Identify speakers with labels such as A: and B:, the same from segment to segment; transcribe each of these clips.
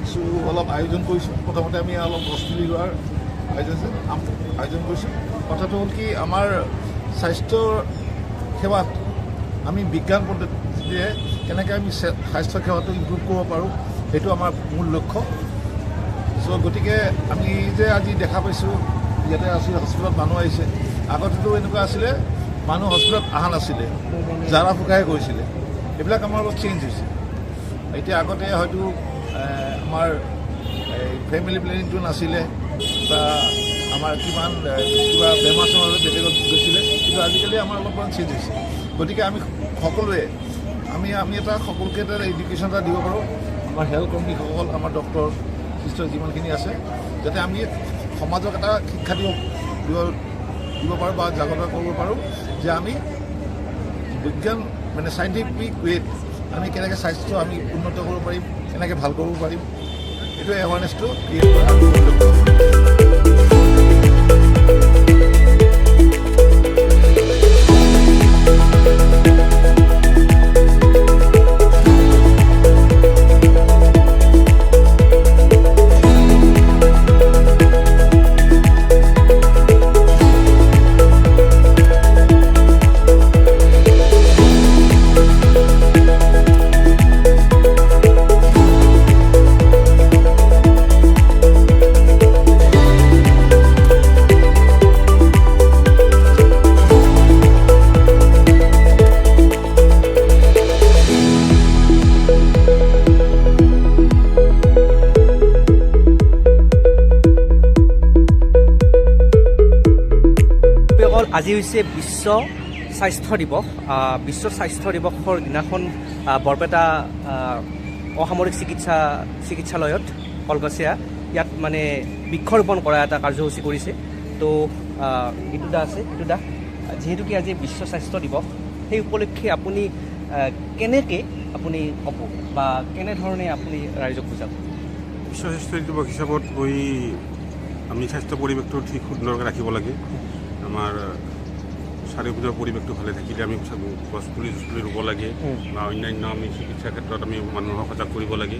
A: কিছু অলপ আয়োজন কৰিছোঁ। প্ৰথমতে আমি অলপ গছপুলি ৰোৱাৰ আয়োজন কৰিছোঁ। কথাটো হ'ল কি, আমাৰ স্বাস্থ্যৰ সেৱাত আমি বিজ্ঞান পদ্ধতিৰে কেনেকৈ আমি স্বাস্থ্য সেৱাটো ইম্প্ৰুভ কৰিব পাৰোঁ, সেইটো আমাৰ মূল লক্ষ্য। চ' গতিকে আমি যে আজি দেখা পাইছোঁ, ইয়াতে আছোঁ, হস্পিটেলত মানুহ আহিছে। আগতেতো এনেকুৱা আছিলে, মানুহ হস্পিটেলত অহা নাছিলে, জৰা ফুকাহে কৰিছিলে। এইবিলাক আমাৰ অলপ চেঞ্জ হৈছে এতিয়া। আগতে হয়তো আমাৰ এই ফেমিলি প্লেনিংটো নাছিলে বা আমাৰ কিমান কিবা বেমাৰ চেমাৰ হ'লে বেলেগত গৈছিলে, কিন্তু আজিকালি আমাৰ অলপমান চেঞ্জ হৈছে। গতিকে আমি সকলোৱে আমি আমি এটা সকলোকে এটা এডুকেশ্যন এটা দিব পাৰোঁ, আমাৰ হেল্থ কৰ্মীসকল, আমাৰ ডক্টৰ চিষ্টাৰ যিমানখিনি আছে, যাতে আমি সমাজক এটা শিক্ষা দিব দিব দিব পাৰোঁ বা জাগ্ৰত কৰিব পাৰোঁ যে আমি বিজ্ঞান মানে চাইণ্টিফিক ৱেত আমি কেনেকৈ স্বাস্থ্য আমি উন্নত কৰিব পাৰিম, কেনেকৈ ভাল কৰিব পাৰিম। এইটো এৱাৰনেছটো ক্ৰিয়েট কৰা মূল লক্ষ্য।
B: অকল আজি হৈছে বিশ্ব স্বাস্থ্য দিৱস। বিশ্ব স্বাস্থ্য দিৱসৰ দিনাখন বৰপেটা অসামৰিক চিকিৎসালয়ত কলগাছিয়া ইয়াত মানে বৃক্ষৰোপণ কৰা এটা কাৰ্যসূচী কৰিছে। তো গীতু দা আছে। গীতু দা, যিহেতুকে আজি বিশ্ব স্বাস্থ্য দিৱস, সেই উপলক্ষে আপুনি কেনেকৈ আপুনি ক'ব বা কেনেধৰণে আপুনি ৰাইজক বুজাব?
C: বিশ্ব স্বাস্থ্য দিৱস হিচাপত মই আমি স্বাস্থ্য পৰিৱেশটো ঠিক সুন্দৰকৈ ৰাখিব লাগে। আমাৰ চাৰিওপিনৰ পৰিৱেশটো ভালে থাকিলে আমি গছপুলি চছপুলি ৰুব লাগে বা অন্যান্য আমি চিকিৎসা ক্ষেত্ৰত আমি মানুহক সজাগ কৰিব লাগে।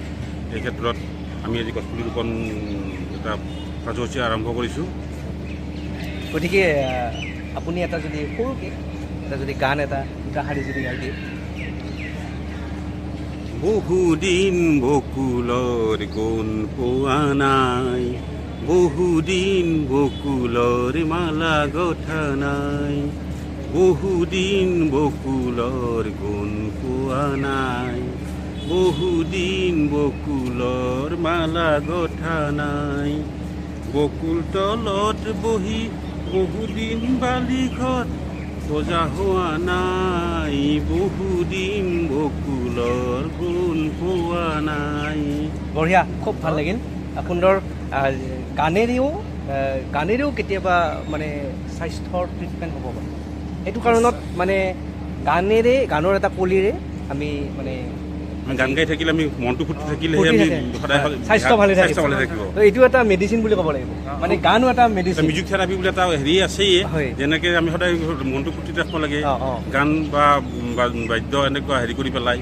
C: এই ক্ষেত্ৰত আমি আজি গছপুলি ৰোপণ এটা কাৰ্যসূচী আৰম্ভ কৰিছোঁ।
B: গতিকে আপুনি এটা যদি সৰুকৈ এটা যদি গান এটা দুটা শাৰী যদি গাই দিয়ে।
C: বহুদিন বকুলৰ গুণ পোৱা নাই, বহুদিন বকুলৰ মালা গঠা নাই, বহুদিন বকুলৰ গুণ পোৱা নাই, বহুদিন বকুলৰ মালা গঠা নাই। বকুল তলত বহি বহুদিন বালিঘৰ বজা হোৱা নাই, বহুদিন বকুলৰ গুণ পোৱা নাই।
B: বঢ়িয়া, খুব ভাল লাগিল। সুন্দৰ। গানেৰেও কেতিয়াবা মানে স্বাস্থ্যৰ ট্ৰিটমেণ্ট হ'ব পাৰে। সেইটো কাৰণত মানে গানেৰে, গানৰ এটা কলিৰে আমি মানে
C: আমি গান গাই থাকিলে, আমি মনটো ফূৰ্তি থাকিলেহে
B: ফূৰ্তি
C: আমি
B: থাকে।
C: সদায়
B: স্বাস্থ্য ভালে থাকিব।
C: স্বাস্থ্য ভালে থাকিব।
B: তো এইটো এটা মেডিচিন বুলি ক'ব লাগিব, মানে গানো এটা মেডিচিন।
C: মিউজিক থেৰাপি বুলি এটা হেৰি আছেই। যেনেকে আমি সদায় মনটো ফূৰ্তি ৰাখিব লাগে,
B: অ, অ।
C: গান বা বাদ্য এনেকুৱা হেৰি কৰি পেলাই।